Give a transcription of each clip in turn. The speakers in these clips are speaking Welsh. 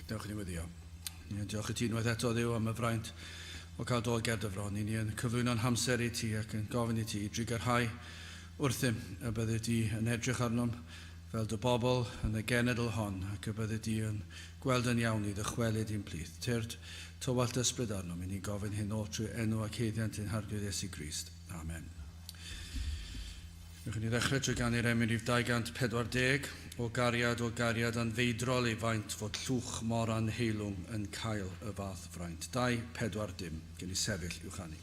Dewch i ni weddio. Ni yn diolch i ti unwaith eto, Dduw, am y fraint o cael dod ger dy fron. I ni yn cyflwyno'n hamser i ti ac yn gofyn i ti i drugarhau wrthym y byddi di yn edrych arnom fel dy bobl yn y genedl hon ac y byddi di yn gweld yn iawn i ddychwelyd i'n plith. Tyrd, tywallt ysbryd arnom, i ni'n gofyn hyn oll trwy enw ac haeddiant ein Harglwydd Iesu Grist. Amen. Newch i ni ddechrau trwy ganu'r emyn rhif 240, O gariad, o gariad anfeidrol ei faint fod llwch mor anheilwng yn cael y fath fraint. 2, 4, dim. Gen i sefyll i'w chanu.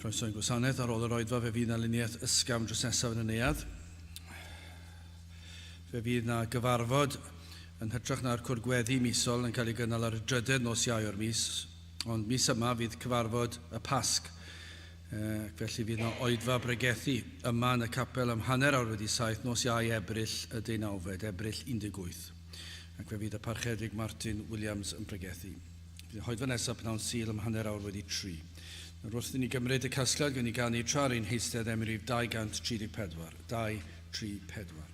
Croeso i'n gwasanaeth. Ar ôl yr oedfa fe fydd 'na luniaeth ysgafn drws nesaf yn y neuadd. Fe fydd 'na gyfarfod yn hytrach na'r cwrdd gweddi misol yn cael ei gynnal ar y drydedd nos Iau o'r mis, ond mis yma fydd cyfarfod y Pasg, ac felly fydd 'na oedfa bregethu yma yn y capel am 7:30 nos Iau Ebrill y deunawfed, Ebrill 18, ac fe fydd y Parchedig Martin Williams yn pregethu. Bydd y hoedfa nesaf pnawn Sul am 3:30. Nawr wrth i ni gymryd y casgliad, gawn ni ganu tra ar ein heistedd emyn rhif 234. 2, 3, 4.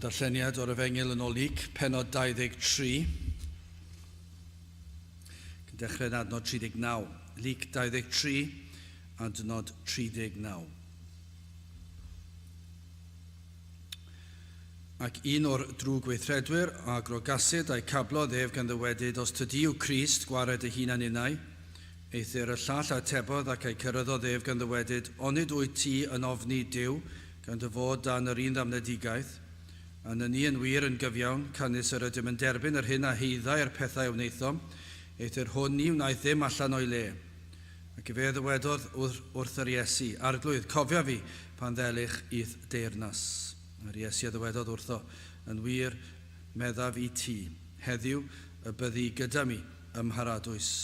Darlleniad o'r Efengyl yn ôl Luc, pennod 23. Yn dechrau yn adnod 39. Luc 23, adnod 39. Ac un o'r drwgweithredwyr a grogasid a'i cablodd ef gan ddywedyd, Os tydi yw Crist, gwared dy hunan innau. Eithr y llall a atebodd ac a'i ceryddodd ef gan ddywedyd, Onid wyt ti yn ofni Duw, gan dy fod dan yr un ddamnedigaeth? A nyni yn wir yn gyfiawn, canys yr ydym yn derbyn yr hyn a haeddai'r pethau a wnaethom, eithr hwn ni wnaeth ddim allan o'i le. Ac efe a ddywedodd wrth yr Iesu, Arglwydd, cofia fi pan ddelych i'th deyrnas. A'r Iesu a ddywedodd wrtho, Yn wir, meddaf i ti, heddiw y byddi gyda mi ym Mharadwys.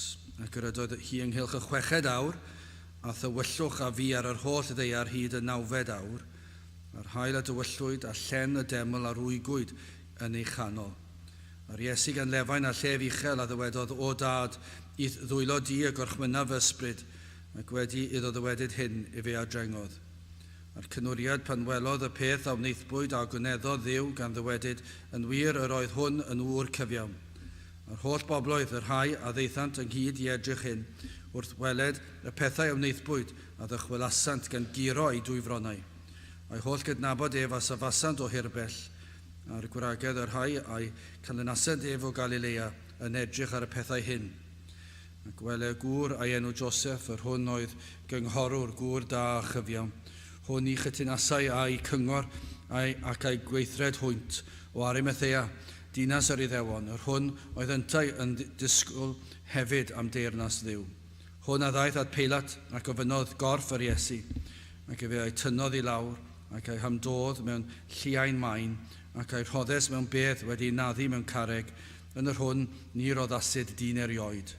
Ac yr ydoedd hi ynghylch y chweched awr, a thywyllwch a fu ar yr holl ddaear hyd y nawfed awr, a'r haul a dywyllwyd, a llen y deml a rwygwyd yn ei chanol. A'r Iesu gan lefain a llef uchel a ddywedodd, O Dad, i'th ddwylo di y gorchmynnaf fy ysbryd. Ac wedi iddo ddywedyd hyn, efe a drengodd. A'r cynwriad, pan welodd y peth a wnaethpwyd, a ogoneddodd Dduw, gan ddywedyd, Yn wir, yr oedd hwn yn ŵr cyfiawn. A'r holl bobloedd, y rhai a ddaethant ynghyd i edrych hyn, wrth weled y pethau a wnaethpwyd, a ddychwelasant gan guro eu dwyfronnau. A'i holl gydnabod ef a safasant o hirbell, a'r gwragedd, y rhai a'i canlynasent ef o Galilea, yn edrych ar y pethau hyn. Ac wele gŵr a'i enw Joseph, yr hwn oedd gynghorwr, gŵr da a chyfiawn. Hwn ni chytunasai â'i cyngor a'i, ac a'i gweithred hwynt, o Arimathea, dinas yr Iddewon, yr hwn oedd yntau yn disgwyl hefyd am deyrnas Dduw. Hwn a ddaeth at Peilat, ac ofynnodd gorff yr Iesu. Ac efe a'i tynnodd i lawr, ac a'i hamdodd mewn lliain main, ac a'i rhoddes mewn bedd wedi ei naddu mewn carreg, yn yr hwn ni roddasid dyn erioed.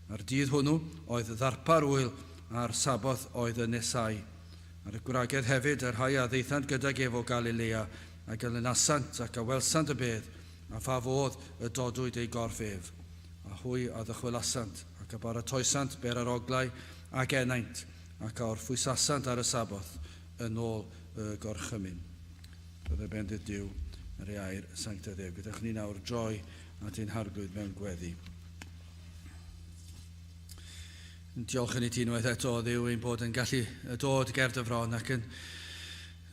A'r dydd hwnnw oedd ddarpar ŵyl, a'r Saboth oedd yn nesau. A'r gwragedd hefyd, y rhai a ddaethant gydag ef o Galilea, a ganlynasant ac a welsant y bedd, a pha fodd y dodwyd ei gorff ef. A hwy a ddychwelasant, ac a baratoesant beraroglau ac ennaint, ac a orffwysasant ar y Saboth, yn ôl y gorchymyn. Byddai bendith Duw ar ei air sanctaidd ef. Gadewch ni nawr droi at ein Harglwydd mewn gweddi. Diolch yn i ti unwaith eto, o Dduw, ein bod yn gallu dod ger dy fron ac yn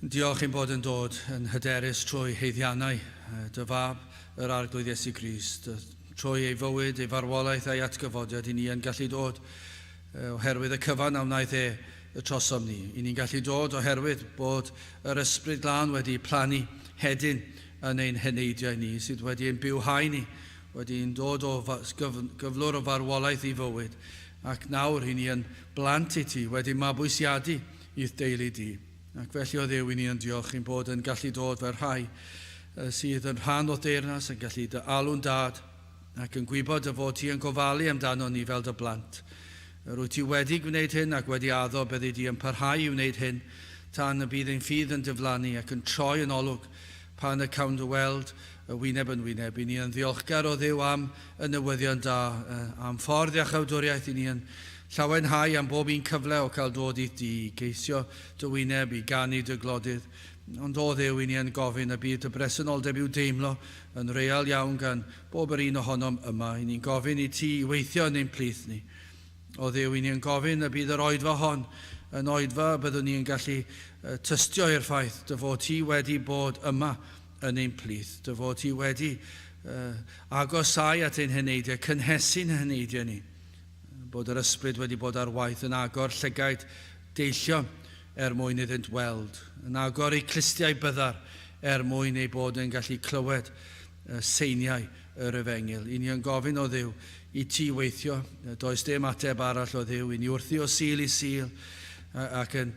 diolch ein bod yn dod yn hyderus trwy haeddiannau dy fab, yr Arglwydd Iesu Grist, trwy ei fywyd, ei farwolaeth a'i atgyfodiad, i ni yn gallu dod oherwydd y cyfan a wnaeth e y trosom ni. I ni'n gallu dod oherwydd bod yr Ysbryd Glân wedi plannu hedyn yn ein heneidiau ni, sydd wedi ein bywhau ni, wedi ein dod o gyflwr o farwolaeth i fywyd, ac nawr i ni yn blant i ti, wedi mabwysiadu i'th deulu di. Ac felly, o Dduw, i ni yn diolch ein bod yn gallu dod fel rhai sydd yn rhan o'th deyrnas, yn gallu dy alw'n dad, ac yn gwybod dy fod ti yn gofalu amdanon ni fel dy blant. Yr wyt ti wedi gwneud hyn ac wedi addo byddi di yn parhau i wneud hyn tan y bydd ein ffydd yn diflannu ac yn troi yn olwg pan y cawn dy weld y wyneb yn wyneb. I ni yn ddiolchgar o Dduw am y newyddion da, am ffordd iachawdwriaeth. I ni yn llawenhau am bob un cyfle o cael dod i'th dŷ, i geisio dy wyneb, i ganu dy glodydd. Ond o Dduw, i ni yn gofyn y bydd dy bresenoldeb i'w deimlo yn real iawn gan bob yr un ohonom yma. I ni'n gofyn i ti i weithio yn ein plith ni. O Dduw, i ni yn gofyn y bydd yr oedfa hon yn oedfa y byddwn ni yn gallu tystio i'r ffaith dy fod ti wedi bod yma yn ein plith, dy fod ti wedi agosáu at ein heneidiau, cynhesu'n heneidiau ni, bod yr ysbryd wedi bod ar waith yn agor llygaid deillion er mwyn iddynt weld, yn agor eu clustiau byddar er mwyn eu bod yn gallu clywed seiniau yr efengyl. I ni yn gofyn o Dduw i ti weithio, does dim ateb arall o Dduw, i ni wrthi o Sul i Sul ac yn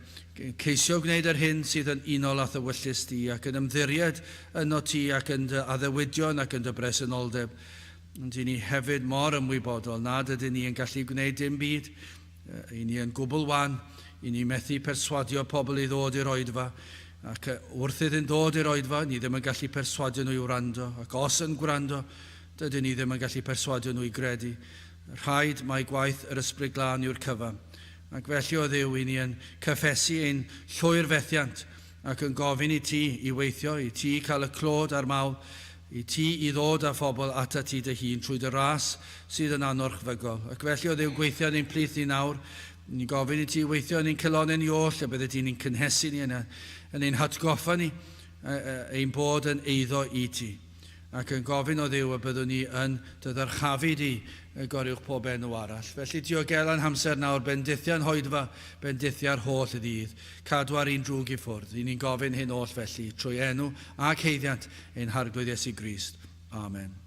ceisio gwneud yr hyn sydd yn unol â'th ewyllys di ac yn ymddiried yno ti ac yn dy addewidion ac yn dy bresenoldeb. Ond i ni hefyd mor ymwybodol nad ydyn ni yn gallu gwneud dim byd. I ni yn gwbl wan, i ni methu perswadio pobl i ddod i'r oedfa, ac wrth iddynt ddod i'r oedfa, ni ddim yn gallu perswadio nhw i wrando, ac os yn gwrando, dydyn ni ddim yn gallu perswadio nhw i gredu. Rhaid mai gwaith yr Ysbryd Glân yw'r cyfan. Ac felly, o Dduw, i ni yn cyffesu ein llwyr fethiant, Ac yn gofyn i ti i weithio, i ti cael y clod a'r mawl, i ti i ddod â phobl atat ti dy hun trwy dy ras sydd yn anorchfygol. Ac felly, o Dduw, gweithio yn ein plith ni nawr, ni'n gofyn i ti weithio yn ein calonnau ni oll, y bydde ti'n ein cynhesu ni, yn, yn ein hatgoffa ni, ein bod yn eiddo i ti. Ac yn gofyn o Dduw y byddwn ni yn dy ddyrchafu di goruwch pob enw arall. Felly diogela'n hamser nawr, bendithia'n hoedfa, bendithia'r holl ddydd. Cadw ar un drwg i ffwrdd. I ni'n gofyn hyn oll felly, trwy enw ac haeddiant ein Harglwydd Iesu Grist. Amen.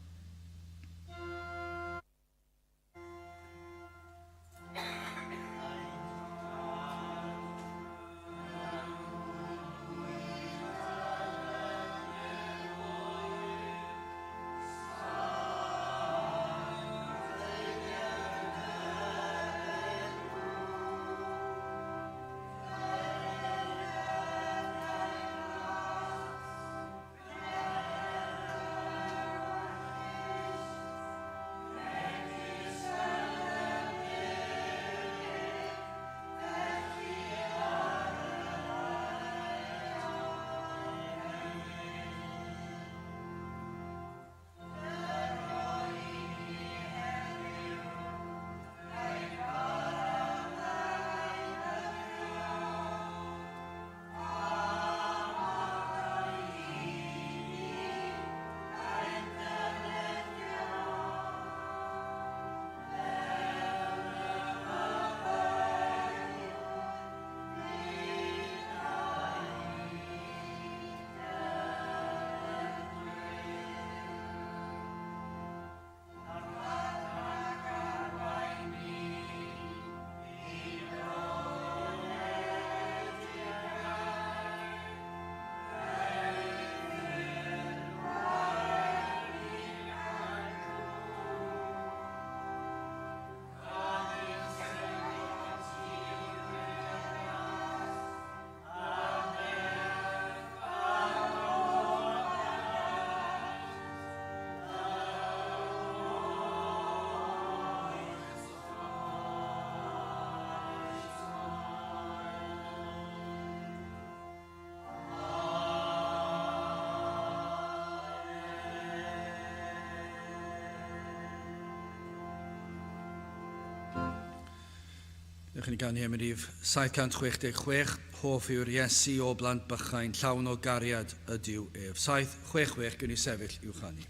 Ewch i ni ganu am y rhif 766, hoff yw'r Iesu o blant bychain, llawn o gariad ydyw ef. 766, gwn i sefyll i'w chanu.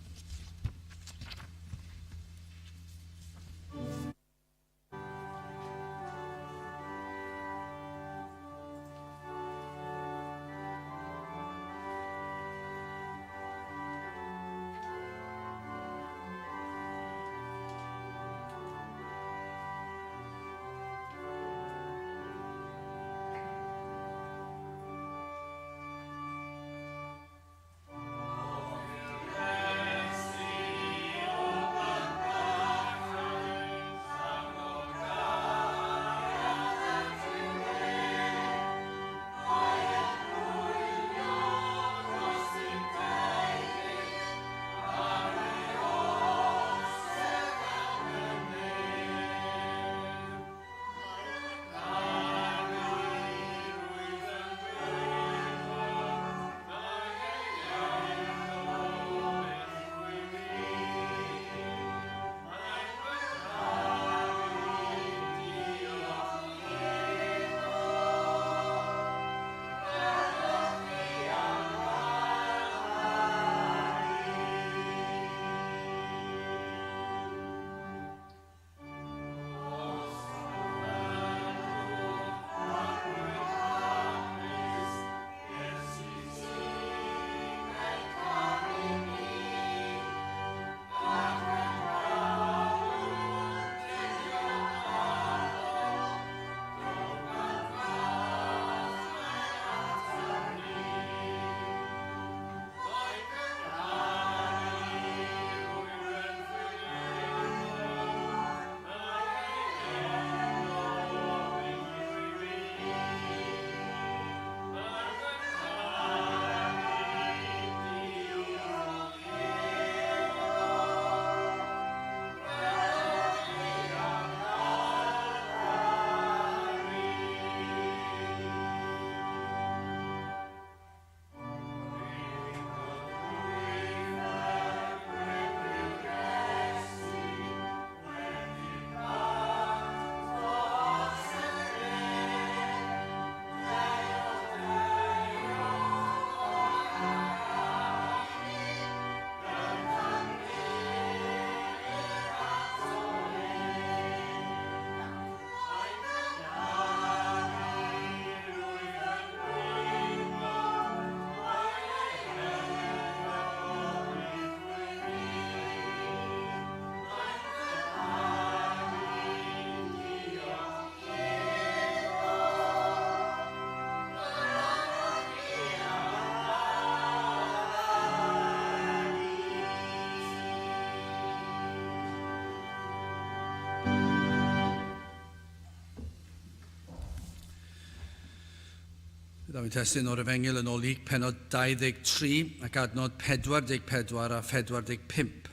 Fe ddaw ein testun o'r Efengyl yn ôl Luc pennod 23 ac adnod 44 a 45.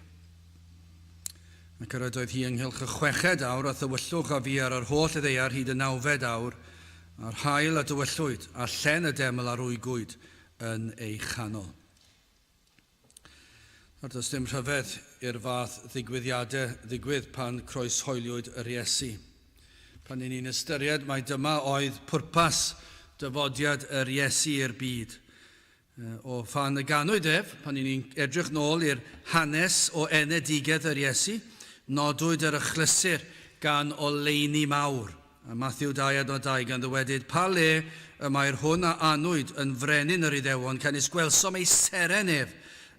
Ac yr ydoedd hi ynghylch y chweched awr, a thywyllwch a fu ar yr holl ddaear hyd y nawfed awr, a'r haul a dywyllwyd, a llen y deml a rwygwyd yn ei chanol. Nawr, does dim rhyfedd i'r fath ddigwyddiadau ddigwydd pan croeshoeliwyd yr Iesu. Pan ni'n ni'n ystyried mai dyma oedd pwrpas dyfodiad yr Iesu i'r byd, O phan y ganwyd ef, pan 'y ni'n edrych nôl i'r hanes o enedigaeth yr Iesu, nodwyd yr achlysur gan oleuni mawr. A Mathew 2 adnod 2 gan ddywedyd, Pa le y mae'r hwn a anwyd yn frenin yr Iddewon, canys gwelsom ei seren ef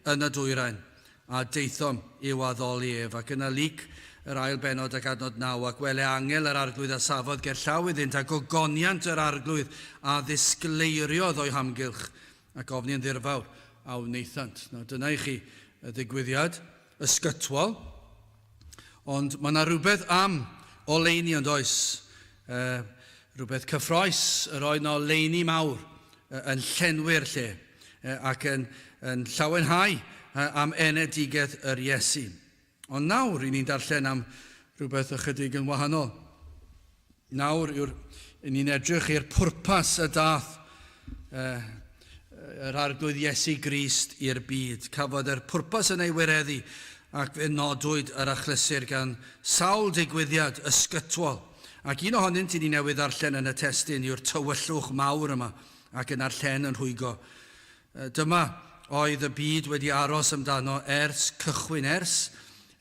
yn y dwyrain, a daethom i'w addoli ef. Ac yna Luc, yr ail bennod ac adnod 9, Ac wele angel yr Arglwydd a safodd gerllaw iddynt, a gogoniant yr Arglwydd a ddisgleiriodd o'u hamgylch, ac ofni yn ddirfawr a wnaethant. Nawr dyna i chi y ddigwyddiad ysgytwol, ond mae yna rhywbeth am oleuni ond oes, rhywbeth cyffroes, yr oedd yna oleuni mawr yn llenwi'r lle ac yn, yn llawenhau am enedigaeth yr Iesu. Ond nawr, i ni'n darllen am rhywbeth ychydig yn wahanol. Nawr yw'r, i ni'n edrych i'r pwrpas y dath yr Arglwydd Iesu Grist i'r byd. Cafodd yr pwrpas yn ei wireddu ac fe nodwyd yr achlysur gan sawl digwyddiad ysgytwol. Ac un ohonynt i ni newydd ddarllen yn y testun yw'r tywyllwch mawr yma ac yna'r llen yn rhwygo. Dyma oedd y byd wedi aros amdano ers cychwyn, ers,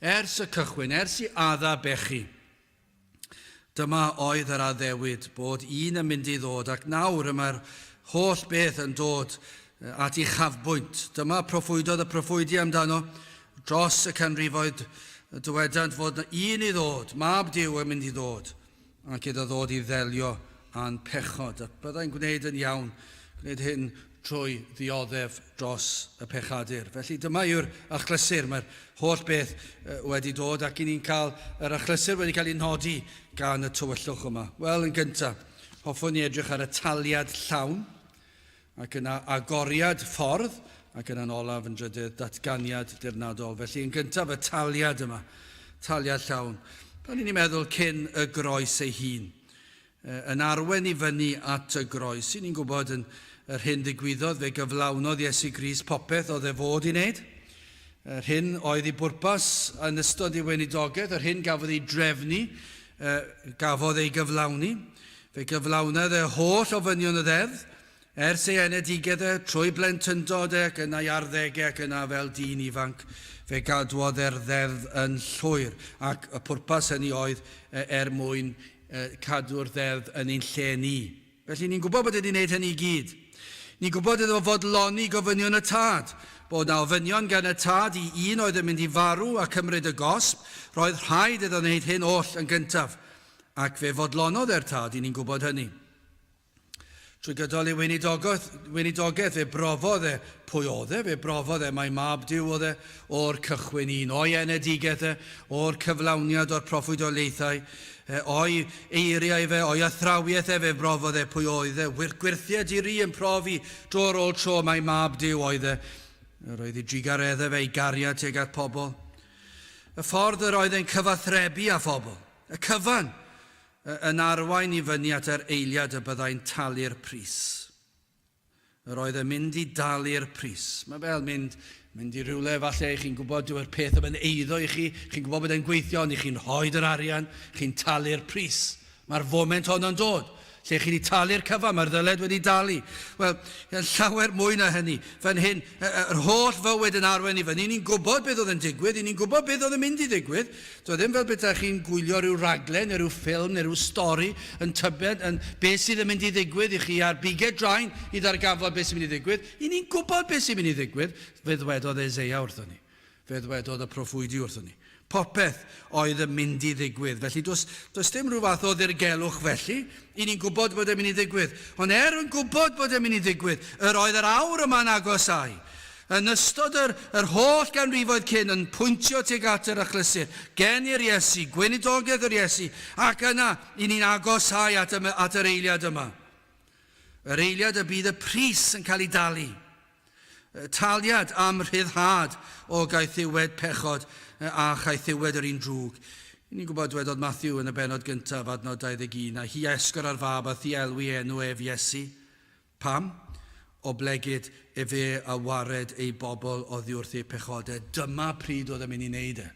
ers y cychwyn, ers i Adda bechu. Dyma oedd yr addewid bod un yn mynd i ddod ac nawr y mae'r holl beth yn dod at uchafbwynt. Dyma proffwydodd y proffwydi amdano dros y canrifoedd dywedant fod un i ddod, mab Duw yn mynd i ddod ac iddo ddod i ddelio â'n pechod. Ac byddai'n gwneud yn iawn gwneud hyn trwy ddioddef dros y pechadur. Felly dyma yw'r achlysur, mae'r holl beth wedi dod ac i ni'n cael yr achlysur wedi cael ei nodi gan y tywyllwch yma. Wel, yn gyntaf, hoffwn ni edrych ar y taliad llawn ac yna agoriad ffordd ac yna'n olaf yn drydydd datganiad dirnadol. Felly yn gyntaf y taliad yma, taliad llawn. Pan ni'n meddwl cyn y groes ei hun, yn arwen i fyny at y groes. I ni'n gwybod yn yr hyn ddigwyddodd, fe gyflawnodd Iesu Grist popeth oedd e fod i wneud. Yr hyn oedd ei bwrpas yn ystod ei weinidogaeth, yr hyn gafodd ei drefnu, gafodd ei gyflawni. Fe gyflawnodd e holl ofynion y ddeddf, Ers ei enedigedd e, trwy blentyndod e ac yna ei arddegau ac yna fel dyn ifanc, fe gadwodd e'r ddeddf yn llwyr, ac y pwrpas hynny oedd er mwyn cadw'r ddeddf yn ein lle ni. Felly ni'n gwybod bod e wedi gwneud hynny i gyd. Ni'n gwybod iddo fodloni gofynion y Tad, bod 'na ofynion gan y Tad i un oedd yn mynd i farw a cymryd y gosb, roedd rhaid iddo wneud hyn oll yn gyntaf, ac fe fodlonodd e'r Tad, i ni'n gwybod hynny. Trwy gydol ei weinidogaeth, weinidogaeth fe brofodd e pwy oedd e, fe brofodd e mai mab Duw oedd e o'r cychwyn un, o'i enedigaeth e, o'r cyflawniad o'r proffwydoliaethau, e, o'i eiriau fe, o'i athrawiaeth e, fe brofodd e pwy oedd e. Gwyrthiau di-ri yn profi dro ar ôl tro mai mab Duw oedd e. Yr oedd ei drugareddau fe, ei gariad tuag at pobl. Y ffordd yr oedd e'n cyfathrebu â phobl, y cyfan, yn arwain i fyny at yr eiliad y byddai'n talu'r pris. Yr oedd yn mynd i dalu'r pris. Mae fel mynd, mynd i rywle, falle chi'n gwybod dyw'r peth ddim yn eiddo i chi, chi'n gwybod bod e'n gweithio, ond i chi'n rhoi yr arian, chi'n talu'r pris. Mae'r foment honno'n dod, lle chi wedi talu'r cyfan, mae'r ddyled wedi dalu. Wel, llawer mwy na hynny. Fan hyn, yr holl fywyd yn arwain i fyny, ni'n gwybod beth oedd yn digwydd, ni'n gwybod beth oedd yn mynd i ddigwydd. Doedd e ddim fel petai chi'n gwylio rhyw raglen neu rhyw ffilm neu rhyw stori yn tybed yn beth sydd yn mynd i ddigwydd i chi ar bigau drain i ddarganfod beth sy'n mynd i ddigwydd. I ni'n gwybod beth sy'n mynd i ddigwydd, fe ddwedodd Eseia wrthon ni. Fe ddwedodd y proffwydi wrthon ni. Popeth oedd yn mynd i ddigwydd. Felly does, does dim rhyw fath o ddirgelwch felly. I ni'n gwybod bod e'n mynd i ddigwydd. Ond er yn gwybod bod e'n mynd i ddigwydd, yr oedd yr awr yma'n agosáu. Yn ystod yr, yr holl ganrifoedd cyn yn pwyntio tuag at yr achlysur, gen i'r Iesu, gweinidogaeth yr Iesu, ac yna i ni'n agosáu at, y, at yr eiliad yma. Yr eiliad y bydd y pris yn cael ei dalu. Taliad am rhyddhad o gaethiwed pechod a chaethiwed yr un drwg. I ni'n gwybod, dwedodd Matthew yn y bennod gyntaf, adnod 21, a hi a esgor ar fab a thi elwi enw ef Iesu. Pam? Oblegid efe a wared ei bobl oddiwrth eu pechodau. Dyma pryd oedd e'n mynd i wneud e.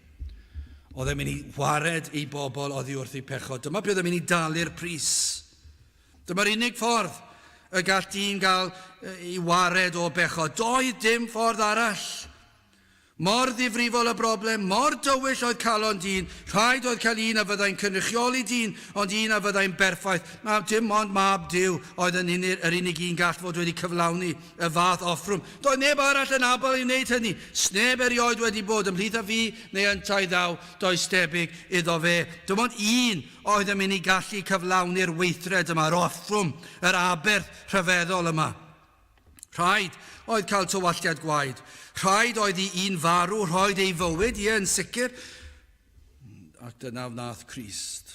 Oedd e'n mynd i wared ei bobl oddiwrth eu pechod. Dyma pryd oedd e'n mynd i dalu'r pris. Dyma'r unig ffordd y gall dyn gael ei wared o bechod. Doedd dim ffordd arall. Mor ddifrifol y broblem, mor dywyll oedd calon dyn, rhaid oedd cael un a fyddai'n cynrychioli dyn, ond un a fyddai'n berffaith. A dim ond Mab Duw oedd yn unig, yr unig un gall fod wedi cyflawni y fath offrwm. Doedd neb arall yn abl i wneud hynny. Sneb erioed wedi bod ymhlith a fi neu yntau ddaw, does debyg iddo fe. Dim ond un oedd yn mynd i gallu cyflawni'r weithred yma, yr offrwm, yr aberth rhyfeddol yma. Rhaid oedd cael tywalltiad gwaed. Rhaid oedd i un farw, rhoed ei fywyd, ie, yn sicr. Ac dyna wnaeth Crist.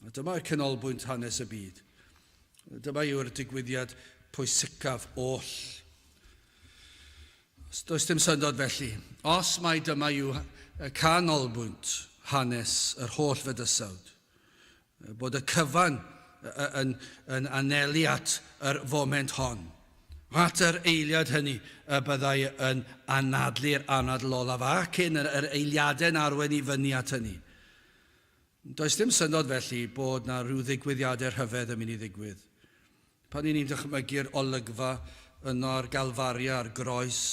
A dyma'r canolbwynt hanes y byd. Dyma yw'r digwyddiad pwysicaf oll. Does dim syndod felly, os mai dyma yw canolbwynt hanes yr holl fydysawd, Bod y cyfan yn, yn anelu at yr foment hon. At yr eiliad hynny y byddai yn anadlu'r anadl olaf ac cyn yr, yr eiliadau'n arwain i fyny at hynny. Does dim syndod felly bod na rhyw ddigwyddiadau rhyfedd yn mynd i ddigwydd. Pan 'y ni'n dychmygu'r olygfa yno ar Galfaria, ar groes,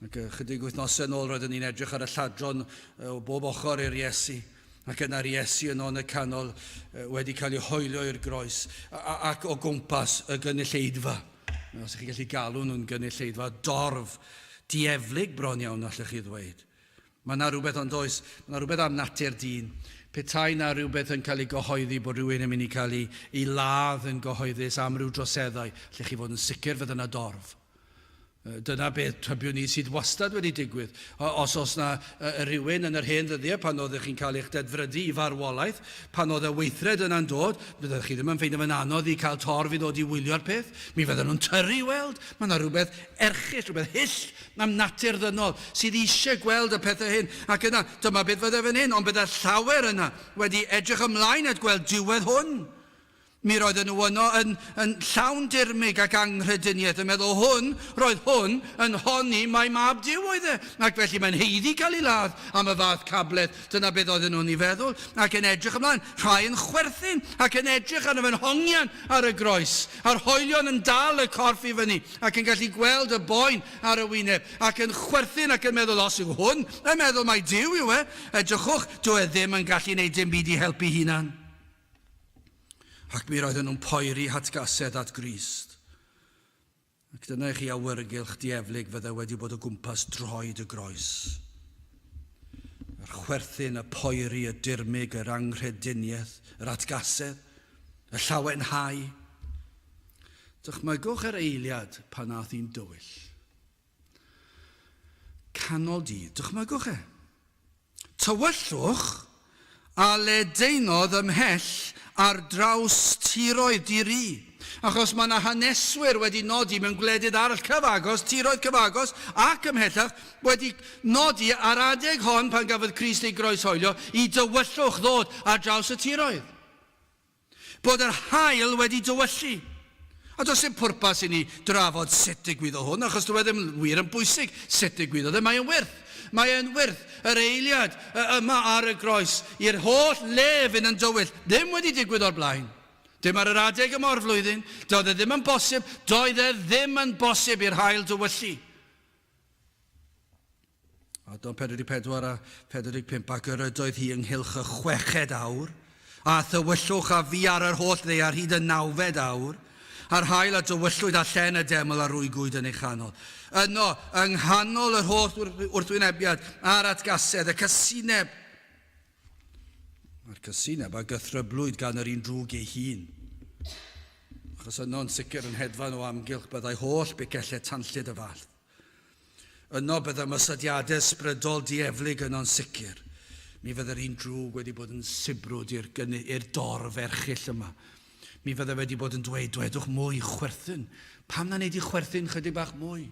ac ychydig wythnosau yn ôl roeddwn ni'n edrych ar y lladron o bob ochr i'r Iesu, ac yna'r Iesu yno yn y canol wedi cael ei hoelio i'r groes, ac o gwmpas y gynulleidfa. Os ych chi'n gallu galw nhw'n gynulleidfa, dorf dieflig bron iawn allech chi ddweud. Mae 'na rywbeth ond oes, mae 'na rywbeth am natur dyn. Petai 'na rywbeth yn cael ei gyhoeddi bod rhywun yn mynd i cael ei, ei ladd yn gyhoeddus am ryw droseddau, allech chi fod yn sicr fydda 'na dorf. Dyna beth tybiwn i sydd wastad wedi digwydd. Os oes 'na rhywun yn yr hen ddyddiau pan oeddech chi'n cael eich dedfrydu i farwolaeth, pan oedd y weithred yna'n dod, byddech chi ddim yn ffeindio fe'n anodd i cael torf i ddod i wylio'r peth. Mi fydden nhw'n tyrru i weld. Mae 'na rhywbeth erchyll, rhywbeth hyll am natur ddynol sydd eisiau gweld y pethau hyn. Ac yna, dyma beth fydde fan hyn, ond bydde llawer yna wedi edrych ymlaen at gweld diwedd hwn. Mi roedden nhw yno yn, yn llawn dirmyg ac anghrediniaeth, yn meddwl hwn, roedd hwn yn honni mai mab Duw oedd e, ac felly mae'n haeddu cael ei ladd am y fath cabledd. Dyna beth oedden nhw'n ei feddwl, ac yn edrych ymlaen. Rhai yn chwerthin ac yn edrych arno fe'n hongian ar y groes, a'r hoelion yn dal y corff i fyny, ac yn gallu gweld y boen ar y wyneb, ac yn chwerthin ac yn meddwl, os yw hwn yn meddwl mai Duw yw e, edrychwch, dyw e ddim yn gallu gwneud dim byd i helpu hunan. Ac mi roedden nhw'n poeri hatgasedd at Grist. Ac dyna i chi awyrgylch dieflig fydde wedi bod o gwmpas droed y groes. Yr chwerthin, y poeri, y dirmyg, yr anghrediniaeth, yr atgasedd, y llawenhau. Dychmygwch yr eiliad pan ath hi'n dywyll. Canol dydd, dychmygwch e. Tywyllwch a ledaenodd ymhell ar draws tiroedd di-ri, achos mae yna haneswyr wedi nodi mewn gwledydd arall cyfagos, tiroedd cyfagos ac ymhellach, wedi nodi ar adeg hon pan gafodd Crist ei groeshoelio i dywyllwch ddod ar draws y tiroedd. Bod yr haul wedi dywyllu. A does dim pwrpas i ni drafod sut digwyddodd hwn, achos dyw e ddim wir yn bwysig sut digwyddodd e, mae e'n wyrth. Mae e'n wyrth, yr eiliad yma ar y groes, i'r holl le fynd yn dywyll, ddim wedi digwydd o'r blaen. Dim ar yr adeg yma o'r flwyddyn, doedd e ddim yn bosib, doedd e ddim yn bosib i'r haul dywyllu. Adnod 44 a 45, ac yr ydoedd hi ynghylch y chweched awr, a thywyllwch a fu ar yr holl ddaear hyd y nawfed awr, a'r haul a dywyllwyd a llen y deml a rwygwyd yn ei chanol. Yno, yng nghanol yr holl wrthwynebiad a'r atgasedd, y casineb, a'r casineb a gythryblwyd gan yr un drwg ei hun, achos yno'n sicr yn hedfan o amgylch byddai holl bicellau tanllyd y fallt. Yno bydd ymosodiadau ysbrydol dieflig yno'n sicr. Mi fydde'r un drwg wedi bod yn sibrwd i'r, i'r dorf erchyll yma. Mi fydde wedi bod yn dweud, dwedwch mwy, chwerthin. Pam na wneud i chwerthin chydig bach mwy?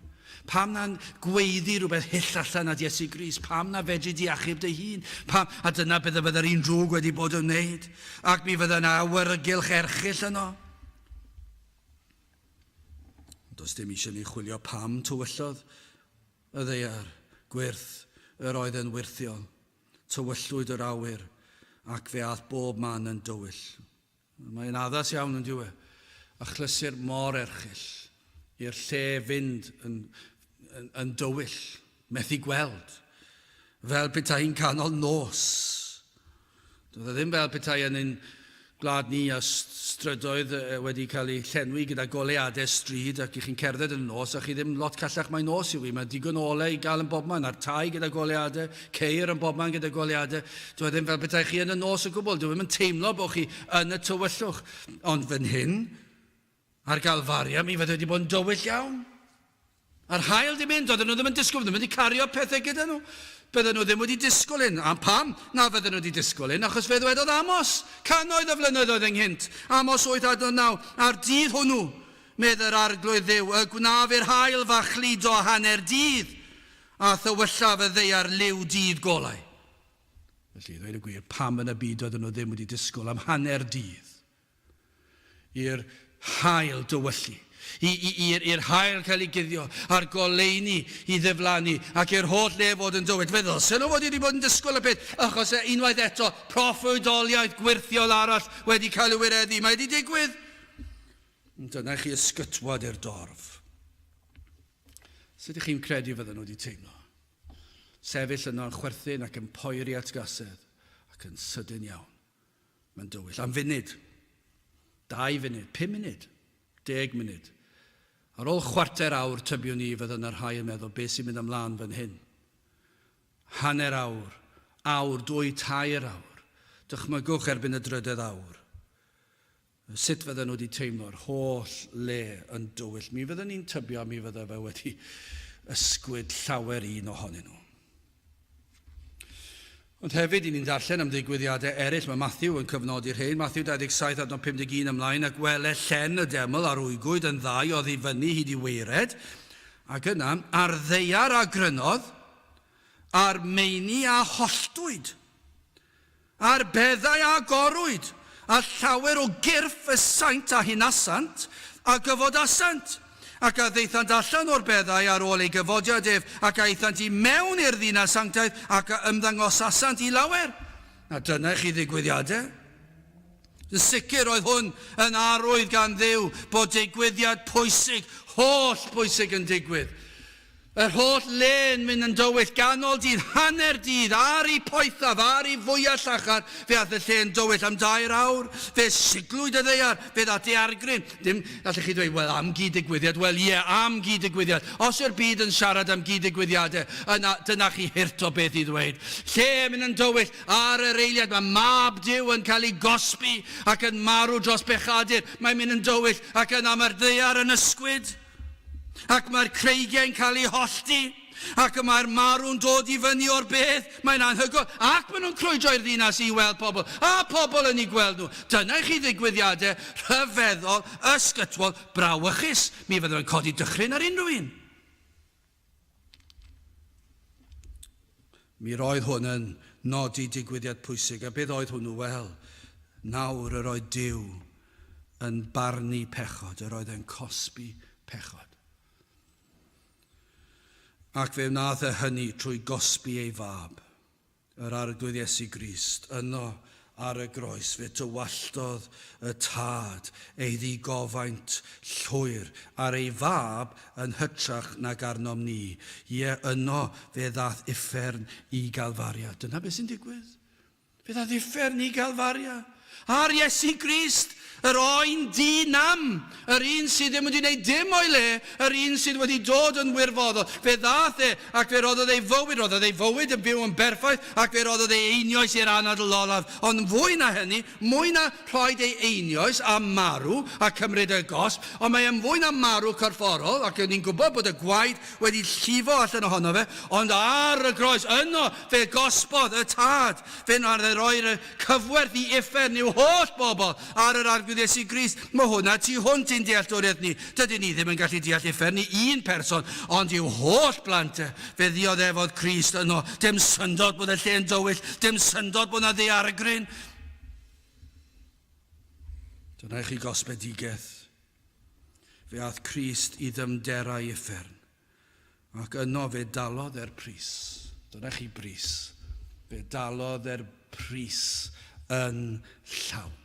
Pam na'n gweiddi rhywbeth hyll allan at Iesu Grist? Pam na fedri di achub dy hun? Pam? A dyna beth y fydde'r un drwg wedi bod yn wneud. Ac mi fydde yna awyrgylch erchyll yno. Does dim eisiau ni chwilio pam tywyllodd y ddaear, gwyrth yr oedd yn wyrthiol. Tywyllwyd yr awyr, ac fe ath bob man yn dywyll. Mae'n addas iawn yn dyw e, achlysur mor erchyll i'r lle fynd yn, yn, yn dywyll, methu gweld, fel petai hi'n canol nos. Doedd e ddim fel petai yn ein gwlad ni a strydoedd wedi cael eu llenwi gyda goleuadau stryd ac i chi'n cerdded yn y nos a chi ddim lot callach mae nos yw i. Mae digon o ole i gael yn bobman, a'r tai gyda goleuadau, ceir yn bobman gyda goleuadau. Doedd e ddim fel petai chi yn y nos o gwbl. Dwi ddim yn teimlo bod chi yn y tywyllwch. Ond fan hyn, Ar Galfaria, mi fydde wedi bod yn dywyll iawn. A'r haul di mynd, oedden nhw ddim yn disgwyl, ddim wedi cario pethau gyda nhw. Bydden nhw ddim wedi disgwyl hyn. A pam na fydden nhw wedi disgwyl hyn? Achos fe ddwedodd Amos, cannoedd o flynyddoedd ynghynt, Amos 8 adnod 9, a'r dydd hwnnw, medd yr arglwydd dduw, y gwnaf i'r haul fachludo hanner dydd, a thywyllaf y ddaear liw dydd golau. Felly, i ddweud y gwir, pam yn y byd oedden nhw ddim wedi disgwyl am hanner dydd? I'r haul dywyllu, i'r haul cael ei guddio, a'r goleuni i ddiflannu, ac i'r holl le fod yn dywyll. Fe ddylsen nhw fod wedi bod yn disgwyl y peth, achos e, unwaith eto, proffwydoliaeth gwyrthiol arall wedi cael ei wireddu. Mae wedi digwydd. Dyna chi ysgytwad i'r dorf. Sut ych chi'n credu fydden nhw wedi teimlo? Sefyll yno yn chwerthin ac yn poeri atgasedd, ac yn sydyn iawn. Mae'n dywyll. Am funud. Dau funud. Pum munud. Deg munud. Ar ôl chwarter awr, tybiwn i, fydda 'na rhai yn meddwl, beth sy'n mynd ymlaen fan hyn? Hanner awr, awr, dwy, tair awr. Dychmygwch erbyn y drydedd awr. Sut fydden nhw wedi teimlo'r holl le yn dywyll? Mi fydden ni'n tybio mi fydde fe wedi ysgwyd llawer un ohonyn nhw. Ond hefyd, i ni'n darllen am ddigwyddiadau eraill. Mae Matthew yn cyfnodi'r rhain. Matthew 27, adnod 51 ymlaen, ac wele llen y deml a rwygwyd yn ddau oddi fyny hyd i waered, ac yna, a'r ddaear a grynodd, a'r meini a holltwyd, a'r beddau a agorwyd, a llawer o gyrff y saint a hunasant, a gyfodasant. Ac a ddaethant allan o'r beddau ar ôl ei gyfodiad ef, ac a aethant i mewn i'r ddinas sanctaidd, ac a ymddangosasant i lawer. A dyna i chi ddigwyddiadau. Yn sicr roedd hwn yn arwydd gan Dduw bod digwyddiad pwysig, holl bwysig yn digwydd. Yr holl le'n mynd yn dywyll, ganol dydd, hanner dydd, ar ei phoethaf, ar ei fwya llachar, fe ath y lle'n dywyll am dair awr, fe siglwyd y ddaear, fe ddaeth daeargryn. Dim, allech chi ddweud, wel, am gyd-ddigwyddiad, wel, ie, am gyd-ddigwyddiad. Os yw'r byd yn siarad am gyd-ddigwyddiadau, yna, dyna chi hurt o beth i ddweud. Lle yn mynd yn dywyll, ar yr eiliad, mae Mab Duw yn cael ei gosbi ac yn marw dros bechadur, mae'n mynd yn dywyll, ac yna mae'r ddaear yn ysgwyd. Ac mae'r creigiau'n cael eu hollti, ac y mae'r marw'n dod i fyny o'r bedd. Mae'n anhygoel. Ac maen nhw'n crwydro i'r ddinas i weld pobl, a pobl yn eu gweld nhw. Dyna i chi ddigwyddiadau rhyfeddol, ysgytwol, brawychus. Mi fydden nhw'n codi dychryn ar unrhyw un. Mi roedd hwn yn nodi digwyddiad pwysig, a beth oedd hwnnw? Wel, nawr yr oedd Duw yn barnu pechod, yr oedd e'n cosbi pechod. Ac fe wnaeth e hynny trwy gosbi ei fab. Yr Arglwydd Iesu Grist, yno ar y groes, fe dywalltodd y Tad ei ddigofaint llwyr ar ei Fab yn hytrach nag arnom ni. Ie, yno fe ddaeth uffern i Galfaria. Dyna beth sy'n digwydd. Fe ddaeth uffern i Galfaria. Ar Iesu Grist, yr oen di-nam, yr un sydd ddim wedi gwneud dim o'i le, yr un sydd wedi dod yn wirfoddol. Fe ddaeth e, ac fe roddodd ei fywyd, roddodd ei fywyd yn byw yn berffaith, ac fe roddodd ei einioes i'r anadl olaf. Ond fwy na hynny, mwy na rhoid ei einioes a marw a cymryd y gosb, ond mae e'n fwy na marw corfforol, ac ni'n gwybod bod y gwaed wedi llifo allan ohono fe, ond ar y groes, yno fe gosbodd y Tad, fe wnaeth e roi'r cyfwerth i uffern i'w holl bobl ar yr Arglwydd. Arglwydd Iesu Grist. Mae hwnna tu hwnt i'n dealltwriaeth ni. Dydyn ni ddim yn gallu deall uffern i un person, ond i'w holl blant e. Fe ddioddefodd Crist yno. Dim syndod bod y lle'n dywyll, dim syndod bod 'na ddaeargryn. Dyna i chi gosbedigaeth. Fe ath Crist i ddyfnderau uffern, ac yno fe dalodd e'r pris. Dyna chi bris. Fe dalodd e'r pris yn llawn.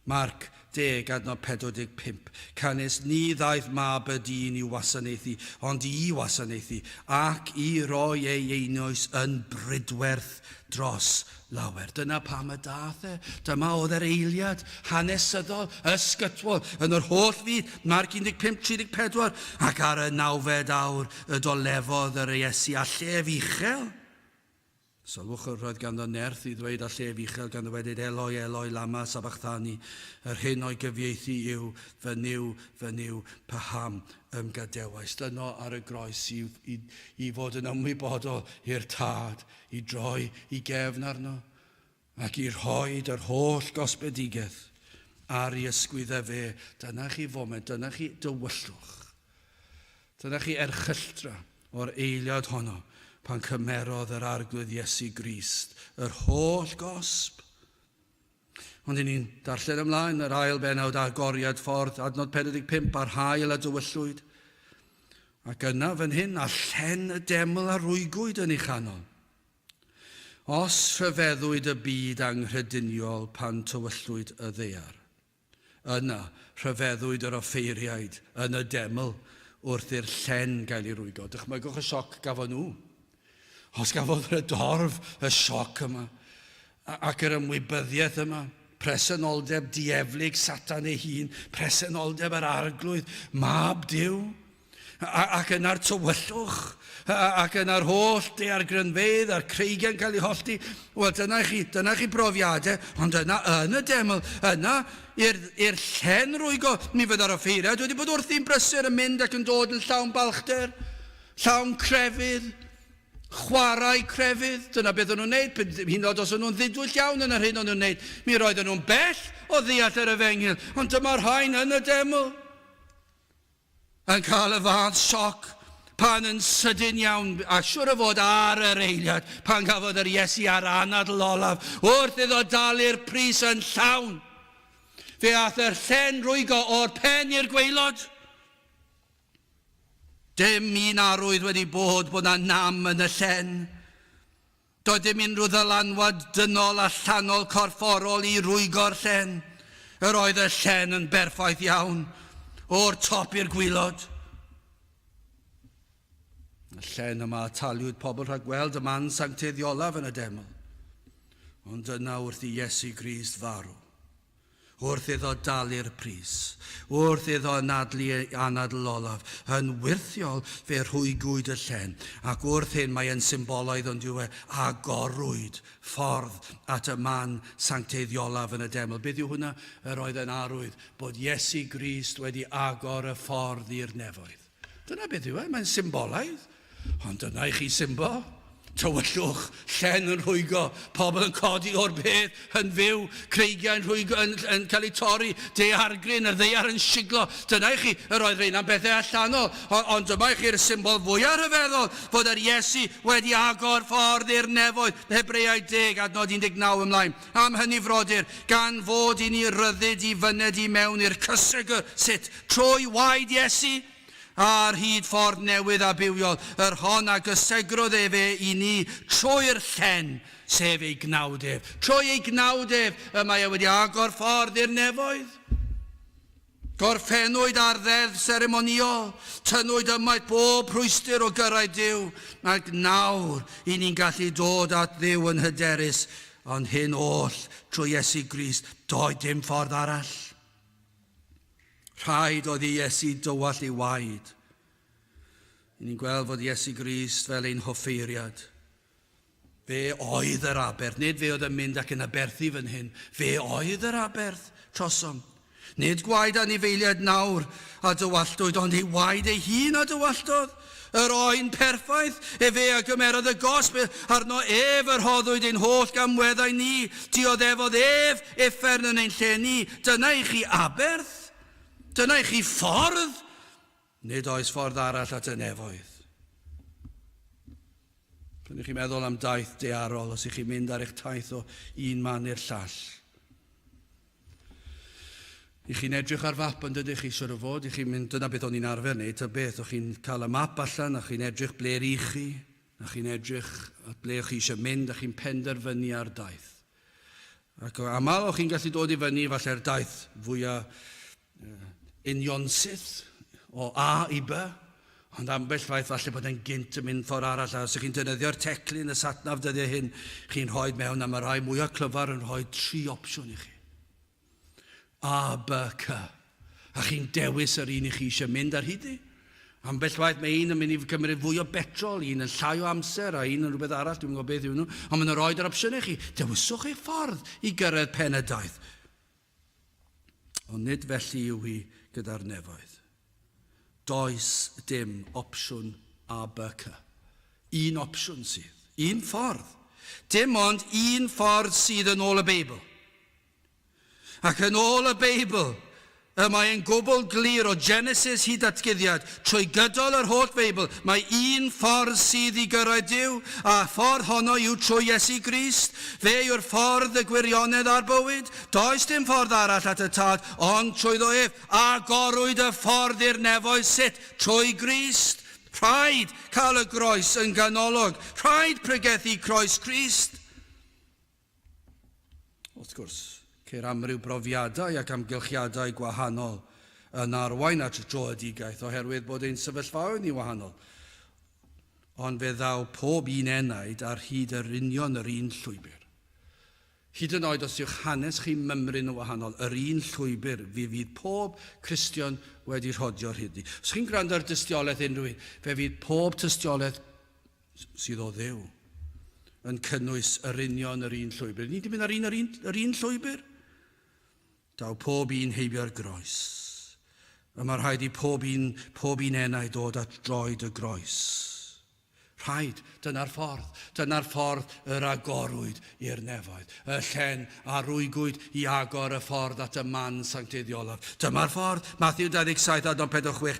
Marc 10, adnod 45. Canys ni ddaeth mab y dyn i'w wasanaethu, ond i wasanaethu, ac i roi ei einioes yn bridwerth dros lawer. Dyna pam y daeth e. Dyma oedd yr eiliad hanesyddol, ysgytwol, yn yr holl fyd, Marc 15, 34, ac ar y nawfed awr y dolefodd yr Iesu â llef uchel. Sylwch yr oedd ganddo nerth i ddweud â llef uchel gan ddywedyd Eloi, Eloi, lama sabachthani, yr hyn o'i gyfieithu yw, Fy Nuw, fy Nuw, paham y'm gadewaist? Yno ar y groes i, i, i fod yn ymwybodol i'r Tad, i droi i gefn arno, ac i rhoid yr holl gosbedigaeth ar ei ysgwyddau fe. Dyna chi foment, dyna chi dywyllwch. Dyna chi erchylltra o'r eiliad honno pan cymerodd yr Arglwydd Iesu Grist yr holl gosb. Ond i ni'n darllen ymlaen yr ail bennawd agoriad ffordd, adnod 45, a'r haul a dywyllwyd. Ac yna fan hyn, a llen y deml a rwygwyd yn ei chanol. Os rhyfeddwyd y byd anghrediniol pan tywyllwyd y ddaear, yna rhyfeddwyd yr offeiriaid yn y deml wrth i'r llen gael ei rwygo. Dychmygwch y sioc gafon nhw. Os gafodd y dorf y sioc yma, ac yr ymwybyddiaeth yma, presenoldeb dieflig Satan ei hun, presenoldeb yr Arglwydd, Mab Duw, ac yna'r tywyllwch, ac yna'r holl daeargrynfeydd a'r creigiau'n cael eu hollti. Wel, dyna chi, dyna chi brofiadau, ond yna yn y deml, yna i'r llen rwygo, mi fydda'r offeiriaid wedi bod wrthi'n brysur yn mynd ac yn dod yn llawn balchder. Llawn crefydd, chwarae crefydd, dyna beth o'n nhw'n neud, hyd yn oed os o'n nhw'n ddidwyll iawn yn yr hyn o'n nhw'n neud, mi roedden nhw'n bell o ddeall yr efengyl, ond dyma'r rhain yn y deml yn cael y fath sioc pan yn sydyn iawn, a siwr o fod ar yr eiliad, pan gafodd yr Iesu ar anadl olaf, wrth iddo dalu'r pris yn llawn. Fe ath yr llen rwygo o'r pen i'r gwaelod. Dim un arwydd wedi bod bod 'na nam yn y llen. Doedd dim unrhyw ddylanwad dynol allanol corfforol i rwygo'r llen. Yr oedd y llen yn berffaith iawn, o'r top i'r gwilod. Y llen yma ataliwyd pobl rhag gweld y man sancteiddiolaf yn y deml. Ond yna wrth i Iesu Grist farw, Wrth iddo dalu'r pris, wrth iddo anadlu ei anadl olaf, yn wyrthiol fe rhwygwyd y llen, ac wrth hyn mae e'n symbolaidd on'd yw e, agorwyd ffordd at y man sancteiddiolaf yn y deml. Beth yw hwnna? Yr oedd yn arwydd bod Iesu Grist wedi agor y ffordd i'r nefoedd. Dyna beth yw e, mae'n symbolaidd. Ond dyna i chi symbol. Tywyllwch, llen yn rhwygo, pobl yn codi o'r bedd yn fyw, creigiau'n rhwygo, yn, yn cael eu torri, daeargryn, y ddaear yn siglo. Dyna i chi, yr oedd rheina'n bethau allanol, ond, ond dyma i chi'r symbol fwyaf rhyfeddol, fod yr Iesu wedi agor ffordd i'r nefoedd, Hebreaid 10, adnod 19 ymlaen. Am hynny, frodyr, gan fod i ni ryddid i fyned i mewn i'r cysegr, sut? Trwy waed Iesu, Ar hyd ffordd newydd a bywiol, yr hon a gysegrodd efe i ni trwy'r llen, sef ei gnawd ef. Trwy ei gnawd ef y mae e wedi agor ffordd i'r nefoedd. Gorffennwyd ar ddeddf seremonïol, tynnwyd ymaith bob rhwystr o gyrraedd Duw, ac nawr i ni'n gallu dod at Dduw yn hyderus, ond hyn oll trwy Iesu Grist, doedd dim ffordd arall. Rhaid oedd i Iesu dywallt ei waed. I ni'n gweld fod Iesu Grist fel ein hoffeiriad. Fe oedd yr aberth, nid fe oedd yn mynd ac yn aberthu fan hyn. Fe oedd yr aberth trosom. Nid gwaed anifeiliaid nawr a dywalltwyd, ond ei waed ei hun a dywalltodd. Yr oen perffaith, efe a gymerodd y gosb, arno ef yr rhoddwyd ein holl gamweddau ni, dioddefodd ef uffern yn ein lle ni. Dyna i chi aberth. Dyna i chi ffordd. Nid oes ffordd arall at y nefoedd. Pan ych chi'n meddwl am daith daearol, os ych chi'n mynd ar eich taith o un man i'r llall, I chi'n edrych ar fap yn dydych chi, siwr o fod, i chi'n mynd, dyna beth o'n i'n arfer wneud, ta beth, o'ch chi'n cael y map allan a chi'n edrych ble rych chi, a chi'n edrych at ble o'ch chi eisiau mynd a chi'n penderfynu ar daith. Ac o aml o'ch chi'n gallu dod i fyny falle'r daith fwyaf unionsyth o A i B, ond ambell waith falle bod e'n gynt yn mynd ffordd arall, a os ych chi'n defnyddio'r teclyn, y satnaf dyddiau hyn, chi'n rhoi mewn, a mae rhai mwyaf clyfar yn rhoi tri opsiwn i chi. A, B, C. A chi'n dewis yr un i chi eisiau mynd ar hyd i. Ambell waith mae un yn mynd i gymryd fwy o betrol, un yn llai o amser, a un yn rhywbeth arall, dwi'n gwybod beth yw nhw. Ond maen nhw'n rhoi yr opsiynau i chi. Dewiswch eich ffordd i gyrraedd pen y daith. Ond nid felly yw hi gyda'r nefoedd. Does dim opsiwn A, B, C. Un opsiwn sydd. Un ffordd. Dim ond un ffordd sydd yn ôl y Beibl. Ac yn ôl y Beibl, y mae e'n gwbl glir o Genesis hyd Datguddiad, trwy gydol yr holl Feibl, mae un ffordd sydd i gyrraedd Duw, a ffordd honno yw trwy Iesu Grist. Fe yw'r ffordd, y gwirionedd a'r bywyd. Does dim ffordd arall at y Tad, ond trwyddo ef. Agorwyd y ffordd i'r nefoedd sut? Trwy Grist. Rhaid cael y groes yn ganolog. Rhaid pregethu croes Crist. Wrth gwrs, ceir amryw brofiadau ac amgylchiadau gwahanol yn arwain at droedigaeth oherwydd bod ein sefyllfaoedd ni'n wahanol. Ond fe ddaw pob un enaid ar hyd yr union yr un llwybr. Hyd yn oed os yw'ch hanes chi mymryn yn wahanol, yr un llwybr fe fydd pob Cristion wedi rhodio rhyddi. Os chi'n gwrando ar dystiolaeth unrhyw un, fe fydd pob tystiolaeth sydd o Dduw yn cynnwys yr union yr un llwybr. Ni wedi mynd ar un, yr un, yr un llwybr. Daw pob un heibio'r groes. Y mae rhaid i pob un, pob un enau dod at droed y groes. Rhaid, dyna'r ffordd, dyna'r ffordd yr agorwyd i'r nefoedd. Y llen a rwygwyd i agor y ffordd at y man sancteiddiolaf. Dyma'r ffordd, Mathew 27 adnod 46,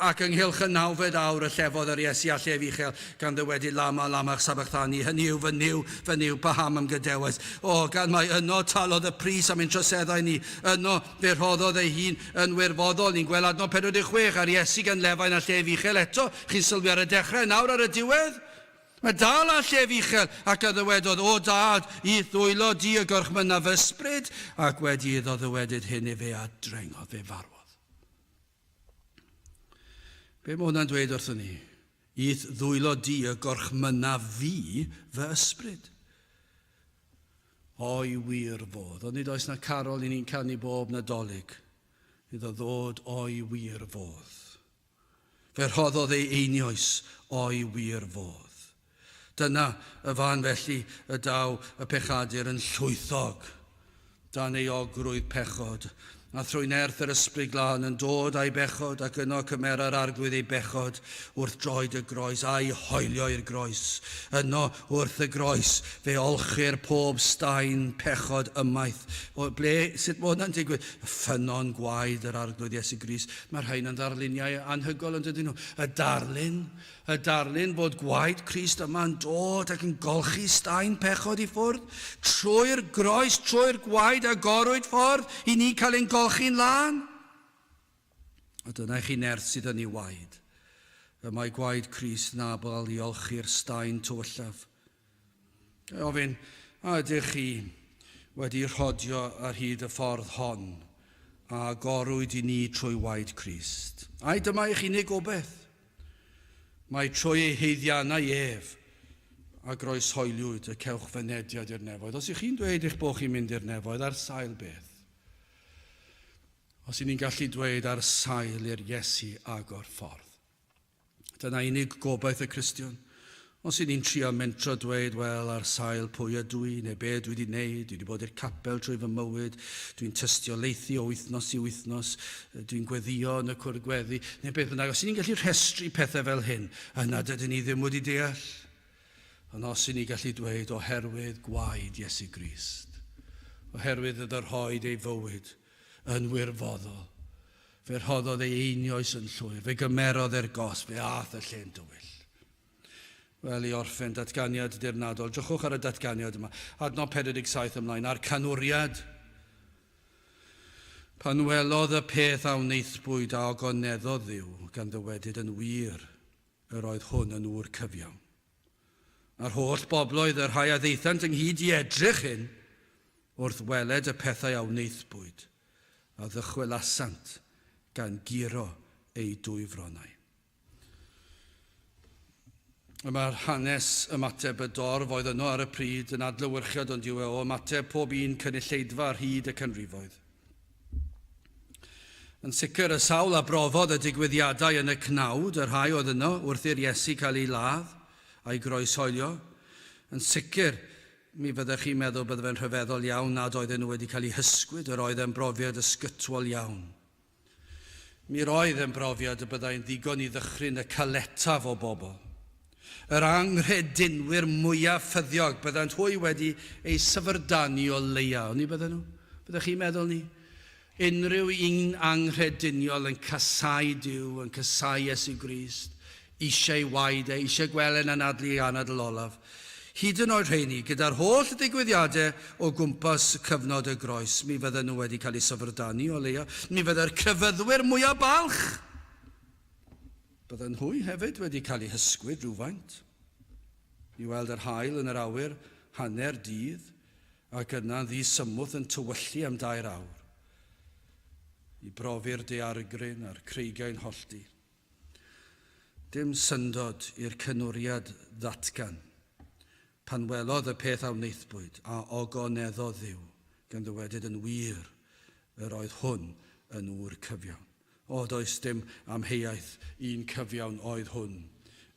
ac ynghylch y nawfed awr y llefodd yr Iesu â llef uchel, gan ddywedyd, Lama, lama sabachthani, hynny yw, fy Nuw, fy Nuw, paham a'm gadewais? O, gan mai yno talodd y pris am ein troseddau ni, yno fe rhoddodd ei hun yn wirfoddol. Ni'n gweld adnod 46, a'r Iesu gan lefain â llef uchel eto, chi'n sylwi ar y dechrau, nawr ar y diwedd. Mae dal â llef uchel, ac a ddywedodd, O Dad, i'th ddwylo di y gorchmynna fy ysbryd, ac wedi iddo ddywedyd hyn efe a drengodd, fe farwodd. Be mae hwnna'n dweud wrthyn ni? I'th ddwylo di y gorchmynna fi fy ysbryd. O'i wir fodd. Ond nid oes na carol i ni'n canu bob Nadolig iddo ddod o'i wir fodd. Fe rhoddodd ei einioes o'i wir fodd. Dyna y fan felly y daw y pechadur yn llwythog dan euogrwydd pechod, a thrwy nerth yr Ysbryd Glân yn dod â'i bechod, ac yno cymera'r Arglwydd ei bechod wrth droed y groes, a'i hoelio i'r groes. Yno wrth y groes fe olchir pob staen pechod ymaith. O, ble, sut mae hwnna'n digwydd? Ffynnon gwaed yr Arglwydd Iesu Grist. Mae'r rhain yn ddarluniau anhygoel yn dydyn nhw. Y darlun, y darlun bod gwaed Crist yma'n dod ac yn golchi staen pechod i ffwrdd. Trwy'r groes, trwy'r gwaed agorwyd ffordd i ni cael ein golchi'n lân. A dyna i chi nerth sydd yn ei waed. Y mae gwaed Crist yn abl i olchi'r staen tywyllaf. Ga i ofyn, a ydych chi wedi rhodio ar hyd y ffordd hon a agorwyd i ni trwy waed Crist? Ai dyma eich unig gobaith? Mae trwy ei haeddiannau ef a groeshoeliwyd y cewch fynediad i'r nefoedd. Os ych chi'n dweud eich bod chi'n mynd i'r nefoedd, ar sail beth? Os y'n ni'n gallu dweud ar sail i'r Iesu agor ffordd. Dyna unig gobaith y Cristion. Os y'n ni'n trio mentro dweud, wel, ar sail pwy ydw i, neu be dwi wedi wneud, dwi wedi bod i'r capel trwy fy mywyd, dwi'n tystiolaethu o wythnos i wythnos, dwi'n gweddio yn y cwrdd gweddi, neu beth bynnag, os y'n ni'n gallu rhestru pethau fel hyn, yna dydyn ni ddim wedi deall. Ond os y'n ni gallu dweud, oherwydd gwaed Iesu Grist, oherwydd iddo rhoed ei fywyd yn wirfoddol, fe rhoddodd ei einioes yn llwyr, fe gymerodd e'r gosb, fe ath y lle'n dywyll. Wel, i orffen datganiad dirnadol, drychwch ar y datganiad yma, adnod 47 ymlaen, a'r canwriad. Pan welodd y peth a wnaethbwyd a ogoneddodd Dduw, gan ddywedyd yn wir, yr oedd hwn yn ŵr cyfiawn. A'r holl bobloedd, y rhai a ddaethant ynghyd i edrych hyn, wrth weled y pethau a wnaethbwyd, a ddychwelasant gan guro eu dwyfronnau. Y mae'r hanes ymateb y dorf oedd yno ar y pryd yn adlewyrchiad ond yw e o ymateb pob un cynulleidfa ar hyd y canrifoedd. Yn sicr, y sawl a brofodd y digwyddiadau yn y cnawd, y rhai oedd yno wrth i'r Iesu cael ei ladd a'i groeshoelio, yn sicr, mi fyddech chi'n meddwl bydde fe'n rhyfeddol iawn nad oedden nhw wedi cael eu hysgwyd, yr oedd e'n brofiad ysgytwol iawn. Mi roedd yn brofiad y byddai'n ddigon i ddychryn y caletaf o bobl. Yr anghredinwyr mwyaf ffyddiog, byddant hwy wedi eu syfrdanu o leia, oni bydden nhw? Byddech chi'n meddwl 'ny? Unrhyw un anghrediniol yn casáu Duw, yn casáu Iesu Grist, eisiau ei waed e, eisiau gweld e'n anadlu ei anadl olaf. Hyd yn oed rheini, gyda'r holl ddigwyddiadau o gwmpas cyfnod y groes, mi fydden nhw wedi cael eu syfrdanu o leia. Mi fydde'r crefyddwyr mwyaf balch, bydden nhwy hefyd wedi cael eu hysgwyd rhywfaint i weld yr haul yn yr awyr hanner dydd ac yna'n ddisymwth yn tywyllu am dair awr i brofi'r daeargryn a'r creigiau'n hollti. Dim syndod i'r cynwriad ddatgan, pan welodd y peth a wnaethpwyd, a ogoneddodd Dduw, gan ddywedyd yn wir, yr oedd hwn yn ŵr cyfiawn. O, does dim amheuaeth, un cyfiawn oedd hwn.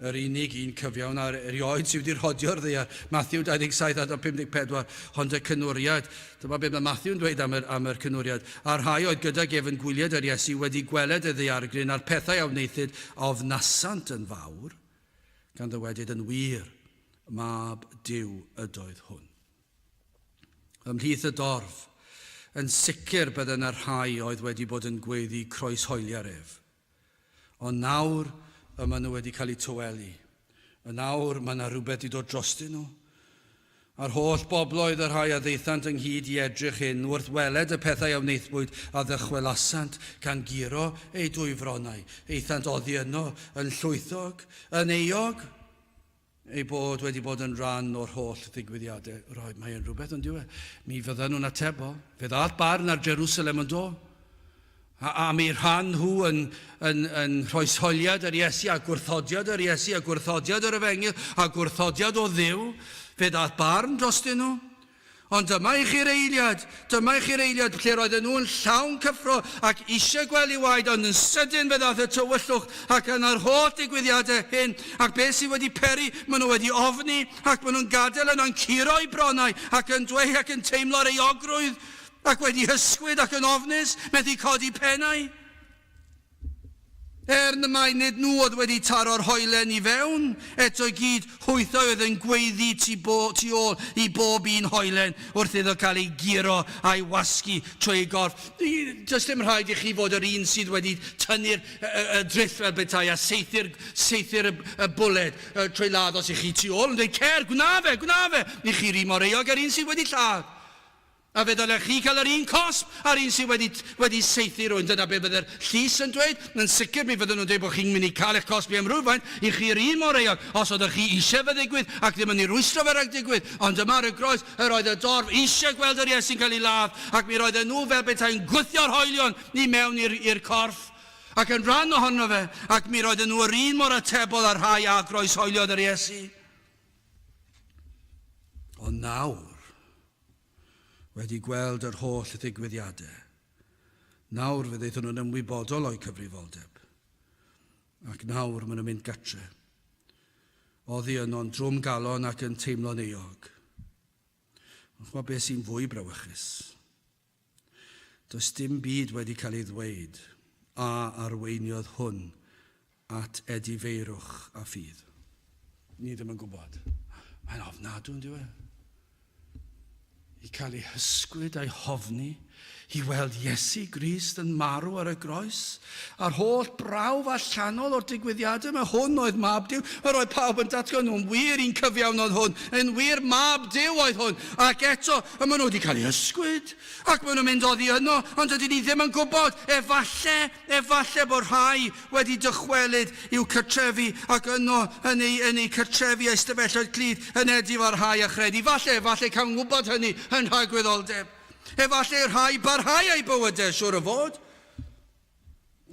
Yr unig un cyfiawn ar erioed sydd wedi rhodio'r ddaear. Matthew 27 adnod 54. Ond y cynwriad, dyma beth mae Matthew'n dweud am yr, am yr cynwriad, a'r rhai oedd gydag ef yn gwylied yr Iesu wedi gweled y ddaeargryn a'r pethau a wnaethid a ofnasant yn fawr, gan ddywedyd yn wir, mab Duw ydoedd hwn. Ymhlith y dorf, yn sicr bydde yna rhai oedd wedi bod yn gweiddi croeshoelia'r ef. Ond nawr y maen nhw wedi cael eu tawelu. Yn awr mae yna rhywbeth wedi dod drostyn nhw. A'r holl bobloedd y rhai a ddaethant ynghyd i edrych hyn, wrth weled y pethau a wnaethpwyd, a ddychwelasant, gan guro eu dwyfronnau. Aethant oddi yno yn llwythog, yn euog, eu bod wedi bod yn rhan o'r holl ddigwyddiadau. Roedd, mae e'n rhywbeth ond yw e. Mi fyddan nhw'n atebol. Fe ddaeth barn ar Jerusalem yn do. A am eu rhan nhw yn, yn, yn rhoeshoeliad yr Iesu a gwrthodiad yr Iesu a gwrthodiad yr Efengyl a gwrthodiad o Dduw, fe ddaeth barn drostyn nhw. Ond dyma i chi'r eiliad, dyma i chi'r eiliad lle roedden nhw yn llawn cyffro ac eisiau gweld ei waed, ond yn sydyn fe ddaeth y tywyllwch ac yna'r holl digwyddiadau hyn, ac beth sydd wedi peri, maen nhw wedi ofni ac maen nhw'n gadael yno'n curo eu bronnau ac yn dweud ac yn teimlo'r euogrwydd ac wedi hysgwyd ac yn ofnus, methu codi pennau. Er na mai nid nhw oedd wedi taro'r hoelen i fewn, eto i gyd, hwythau oedd yn gweiddi tu, bo, tu ôl i bob un hoelen wrth iddo cael ei guro a'i wasgu trwy ei gorff. Does dim rhaid i chi fod yr un sydd wedi tynnu'r y, y, y dryll fel petai a saethu'r saethu'r y, y bwled trwy ladd os i chi tu ôl yn dweud, cer, gwna fe, gwna fe! I chi'r un mor euog â'r un sydd wedi lladd. A fe ddylech chi cael yr un cosb â'r un sydd wedi, wedi saethu rhywun. Dyna be fydde'r llys yn dweud. Yn sicr mi fydden nhw'n dweud bod chi'n mynd i cael eich cosbi am rywfaint, i chi'r un mor euog os oeddech chi eisiau fe ddigwydd ac ddim yn ei rwystro fe rhag digwydd. Ond yma ar y groes, yr oedd y dorf eisiau gweld yr Iesu'n cael ei ladd, ac mi roedden nhw fel petai'n gwthio'r hoelion i mewn i'r, i'r corff ac yn rhan ohono fe, ac mi roedden nhw yr un mor atebol â'r rhai a groeshoeliodd yr Iesu. Ond nawr, wedi gweld yr holl ddigwyddiadau. Nawr fe ddaethon nhw'n ymwybodol o'u cyfrifoldeb. Ac nawr maen nhw'n mynd gatre. Oddi yno'n drwm galon ac yn teimlo'n euog. Ond ch'mod beth sy'n fwy brawychus? Does dim byd wedi cael ei ddweud a arweiniodd hwn at edifeirwch a ffydd. Ni ddim yn gwybod. Mae'n ofnadw, yn dyw e? I cael ei hysgwyd a'i hofni, i weld Iesu Grist yn marw ar y groes, a'r holl brawf allanol o'r digwyddiadau yma, hwn oedd Mab Duw. Yr oedd pawb yn datgan nhw'n wir un cyfiawn oedd hwn, yn wir Mab Duw oedd hwn. Ac eto, y maen nhw wedi cael eu hysgwyd, ac maen nhw'n mynd oddi yno, ond dydyn ni ddim yn gwybod, efallai, Efallai bod rhai wedi dychwelyd i'w cartrefi ac yno yn eu yn eu cartrefi a'u stafelloedd clyd yn edifarhau a chredu. Falle, efallai cawn wybod hynny yn nhragwyddoldeb. Efallai rhai barhau â'u bywydau, siŵr o fod.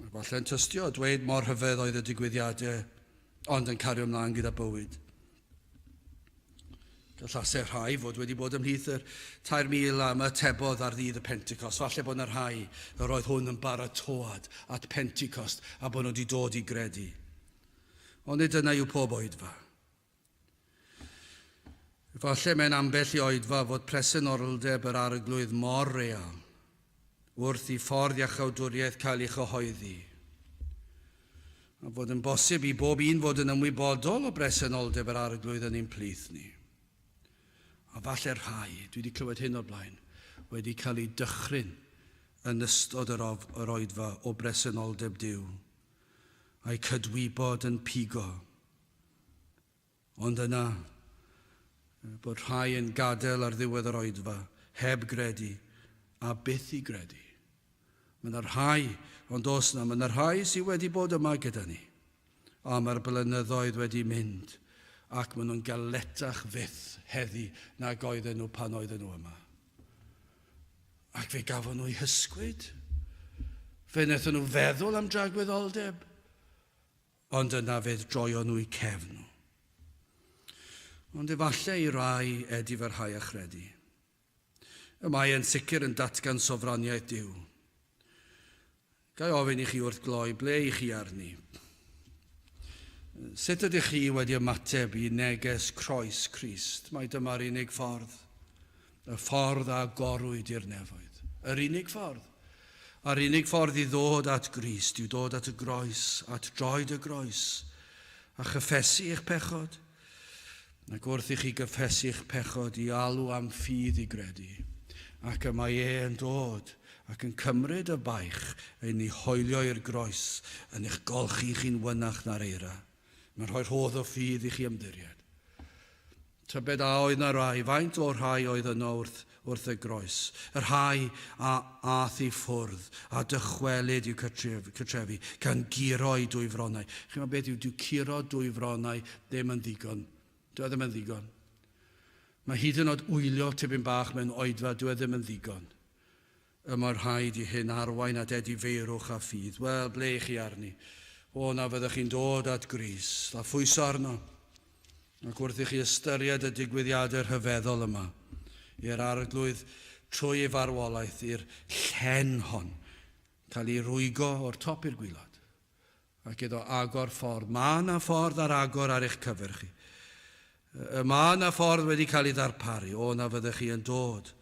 Efallai'n tystio a dweud mor rhyfedd oedd y digwyddiadau, ond yn cario ymlaen gyda bywyd. Gallasai rhai fod wedi bod ymhlith yr 3,000 a ymatebodd ar ddydd y Pentecost. Falle bod yna rhai yr oedd hwn yn baratoad at Pentecost a bod nhw wedi dod i gredu. Ond nid dyna yw pob oedfa. Falle mewn ambell i oedfa fod presenoldeb yr Arglwydd mor real wrth i ffordd iachawdwriaeth cael ei chyhoeddi. A fod yn bosib i bob un fod yn ymwybodol o bresenoldeb yr Arglwydd yn ein plith ni. A falle rhai, dwi wedi clywed hyn o'r blaen, wedi cael eu dychryn yn ystod yr, of, yr oedfa o bresenoldeb Duw, a'i cydwybod yn pigo. Ond yna, bod rhai yn gadael ar ddiwedd yr oedfa, heb gredu, a byth i gredu. Mae yna rhai, ond os na, mae yna rhai sydd wedi bod yma gyda ni. A mae'r blynyddoedd wedi mynd, ac maen nhw'n galetach fyth heddi nag oedden nhw pan oedden nhw yma. Ac fe gafon nhw eu hysgwyd. Fe wnaethon nhw feddwl am dragwyddoldeb. Ond yna fe droion nhw eu cefn nhw. Ond efallai i rai edifarhau a chredu. Y mae e'n sicr yn datgan sofraniaeth Duw. Ga i ofyn i chi wrth gloi, ble i chi arni? Sut ydych chi wedi ymateb i neges croes Crist? Mai dyma'r unig ffordd. Y ffordd a agorwyd i'r nefoedd. Yr unig ffordd. A'r unig ffordd i ddod at Grist yw dod at y groes, at droed y groes, a chyffesu eich pechod. Ac wrth i chi gyffesu eich pechod i alw am ffydd i gredu, ac y mae e yn dod ac yn cymryd y baich yn ei hoelio i'r groes, yn eich golchi chi'n wynach na'r eira. Mae'n rhoi rhodd o ffydd i chi ymddiried. Tybed a oedd na rai, faint o'r rhai oedd yno wrth, wrth y groes, y rhai a ath i ffwrdd a dychwelyd i'w cytrefi, gan guro eu dwy fronnau. Chi'n gwybod beth yw, dyw curo dwy fronnau ddim yn ddigon. Dyw e ddim yn ddigon. Mae hyd yn oed wylio tipyn bach mewn oedfa, dyw e ddim yn ddigon. Y mae rhaid i hyn arwain at edifeirwch a ffydd. Wel, ble i chi arni? O, na fyddech chi'n dod at Grist, a phwyso arno. Ac wrth i chi ystyried y digwyddiadau rhyfeddol yma, i'r Arglwydd trwy ei farwolaeth i'r llen hon cael ei rwygo o'r top i'r gwilod, ac iddo agor ffordd. Mae yna ffordd ar agor ar eich cyfer chi. Y mae yna ffordd wedi cael ei ddarparu. O, na fyddech chi yn dod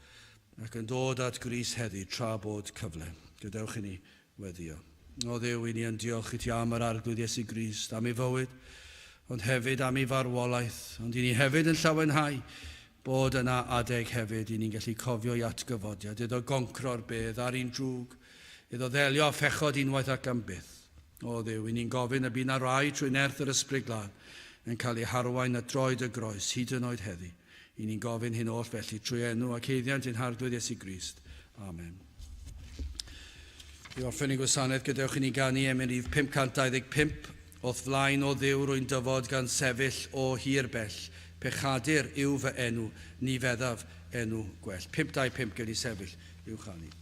ac yn dod at Grist heddi tra bod cyfle. Gadewch i ni weddio. O Dduw, i ni yn diolch i ti am yr Arglwydd Iesu Grist, am ei fywyd, ond hefyd am ei farwolaeth. Ond i ni hefyd yn llawenhau bod yna adeg hefyd i ni'n gallu cofio ei atgyfodiad, iddo goncro'r bedd a'r un drwg, iddo ddelio â phechod unwaith ac am byth. O Dduw, i ni'n gofyn y bydd na rai trwy nerth yr Ysbryd Glân yn cael eu harwain at droed y groes, hyd yn oed heddi. I ni'n gofyn hyn oll felly trwy enw ac haeddiant ein Harglwydd Iesu Grist. Amen. I orffen ein gwasanaeth, gadewch i ni ganu emyn rhif 525, O'th flaen, o Dduw, rwy'n dyfod gan sefyll o hir bell, pechadur yw fy enw, ni feddaf enw gwell. 525, gewn ni sefyll i'w chanu.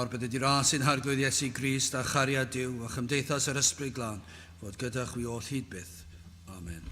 nawr bydded i ras ein Harglwydd Iesu Grist a chariad Duw a chymdeithas yr Ysbryd Glân fod gyda chwi oll hyd byth. Amen.